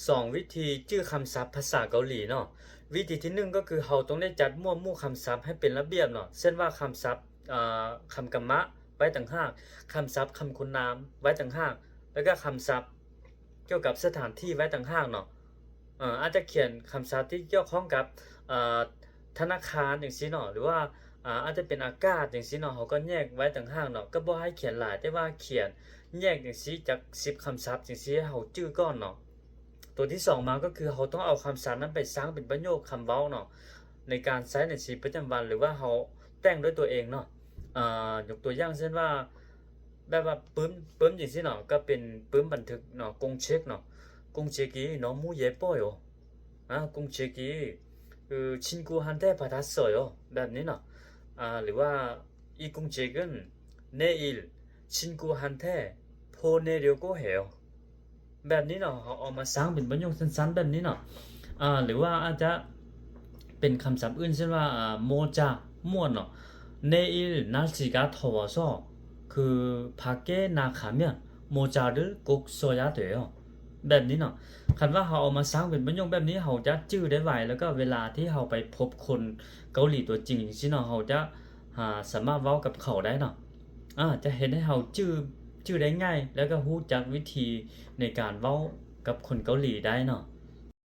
ສອງວິທີຈື່ຄຳສັບພາສາເກົາຫຼີເນາະ. ວິທີທີໜຶ່ງກໍຄືເຮົາຕ້ອງໄດ້ຈັດໝວດໝູ່ຄຳສັບໃຫ້ເປັນລະບຽບເນາະ, ເຊັ່ນວ່າຄຳສັບ ອາ ຄຳກຳມະໄວ້ຕ່າງຫາກ, ຄຳສັບຄຳຄຸນນາມໄວ້ຕ່າງຫາກ, ແລ້ວກໍຄຳສັບກ່ຽວກັບສະຖານທີ່ໄວ້ຕ່າງຫາກເນາະ. ອາ ອາດຈະຂຽນຄຳສັບທີ່ກ່ຽວຂ້ອງກັບ ອາ ທະນາຄານຈັ່ງຊີ້ເນາະ ຫຼືວ່າ ອາ ອາດຈະເປັນອາກາດຈັ່ງຊີ້ເນາະ, ເຮົາກໍແຍກໄວ້ຕ່າງຫາກເນາະ, ກໍບໍ່ໃຫ້ຂຽນຫຼາຍ ແຕ່ວ່າຂຽນແຍກຈັ່ງຊີ້ຈັກສິບຄຳສັບຈັ່ງຊີ້ໃຫ້ເຮົາຈື່ກ່ອນເນາະ. ຕົວທີສອງມາກໍຄືເຮົາຕ້ອງເອົາຄຳສັບນັ້ນໄປສ້າງເປັນປະໂຫຍກຄຳເວົ້າເນາະ ໃນການໃຊ້ໃນຊີວິດປະຈຳວັນ ຫຼືວ່າເຮົາແຕ່ງດ້ວຍຕົວເອງເນາະ. ອາ ຍົກຕົວຢ່າງເຊັ່ນວ່າ ແບບວ່າປຶ້ມ ປຶ້ມຈັ່ງຊີ້ເນາະ, ກໍເປັນປຶ້ມບັນທຶກເນາະ, ກົງເຊັກເນາະ, 공책이 너무 예뻐요. 아, 공책이 그 친구한테 받았어요. ແບບນີ້ເນາະ. ອາ ຫຼືວ່າ 이 공책은 내일 친구한테 보내려고 해요. ແບບນີ້ເນາະ, ເຮົາເອົາມາສ້າງເປັນປະໂຫຍກສັ້ນໆແບບນີ້ເນາະ. ອາ ຫຼືວ່າອາດຈະເປັນຄຳສັບອື່ນ ເຊັ່ນວ່າ ອາ 모자 ໝວກເນາະ, 내일 날씨가 더워서 그 밖에 나가면 모자를 꼭 써야 돼요. ແບບນີ້ເນາະ. ຄັນວ່າເຮົາເອົາມາສ້າງເປັນປະໂຫຍກແບບນີ້ ເຮົາຈະຈື່ໄດ້ໄວ, ແລ້ວກໍເວລາທີ່ເຮົາໄປພົບຄົນເກົາຫຼີຕົວຈິງຈັ່ງຊີ້ເນາະ, ເຮົາຈະ ຫາສາມາດເວົ້າກັບເຂົາໄດ້ເນາະ. ອາ ຈະເຮັດໃຫ້ເຮົາຈື່ ຈື່ໄດ້ງ່າຍ ແລ້ວກໍຮູ້ຈັກວິທີໃນການເວົ້າກັບຄົນເກົາຫຼີໄດ້ເນາະ.